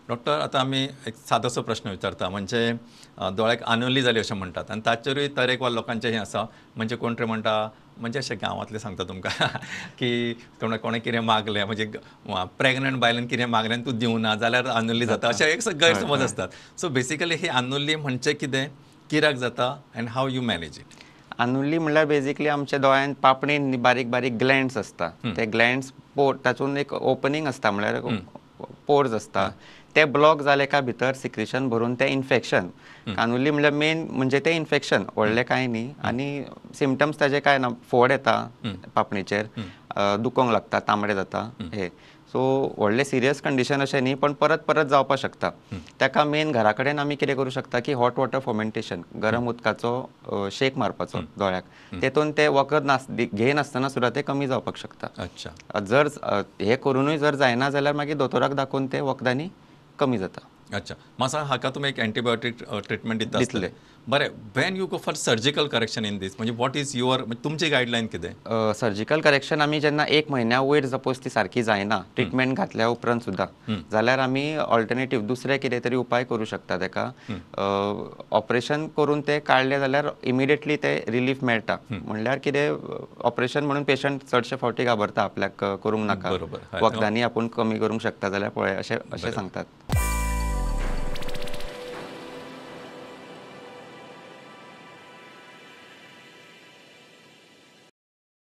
Doctor, आतां आमी एक सादोसो प्रश्न विचारता, म्हणजे दोळ्याक आनुली जाली अशें म्हणटात आनी ताचेरूय तरेकवार लोकांचें हें आसा. म्हणजे कोण तरी म्हणटा, म्हणजे अशें गांवांतलें सांगता तुमकां की कोणें कितें मागलें, म्हणजे प्रेग्नंट बायलेन कितें मागलें आनी तूं दिवना जाल्यार आनुली जाता, अशें एक गैरसमज आसतात. सो बेसिकली ही आनुली म्हणजे कितें, कित्याक जाता and how you manage it? आनुली म्हणल्यार बेजिकली आमच्या दोळ्यांत पापणीन बारीक बारीक ग्लँड्स आसता. ते ग्लँड्स तातूंत एक ओपनींग आसता, म्हणल्यार पोर्स आसता, ते ब्लॉक जाले काय भितर सिक्रेशन भरून ते इन्फेक्शन. कानुली म्हणल्यार मेन म्हणजे ते इन्फेक्शन, व्हडलें कांय न्ही. आनी सिमटम्स ताजे कांय ना, फोड येता पापणीचेर, दुखोंक लागता, तांबडे जाता हे. सो व्हडलें सिरियस कंडिशन अशें न्ही, पण परत परत जावपाक शकता. ताका मेन घरा कडेन आमी कितें करूं शकता की हॉट वॉटर फोमेंटेशन, गरम उदकाचो शेक मारपाचो दोळ्याक, तेतून ते वखद घेयनासतना सुद्दां ते कमी जावपाक शकता. अच्छा. जर हे करुनूय जर जायना जाल्यार मागीर दोतोराक दाखोवन ते वखदांनी कमी जाता. अच्छा. म्हाका हाका तुमी एक एंटीबायोटीक ट्रिटमेंट दिता आसतले. बरें, when you go for surgical correction in this, म्हणजे what is your, तुमची गायडलायन कितें? सर्जिकल करेक्शन आमी जेन्ना 1 म्हयन्या वयर सपोज ती सारकी जायना ट्रिटमेंट घातल्या उपरांत सुद्दां, जाल्यार आमी ऑल्टरनेटीव दुसरे कितें तरी उपाय करूं शकता. ताका ऑपरेशन करून ते काडले जाल्यार इमिडिएटली ते रिलीफ मेळटा. म्हणल्यार कितें, ऑपरेशन म्हणून पेशंट चडशे फावटी घाबरता, आपल्याक करूंक नाका, वखदांनी आपूण कमी करूंक शकता जाल्यार पळय अशें अशें सांगतात.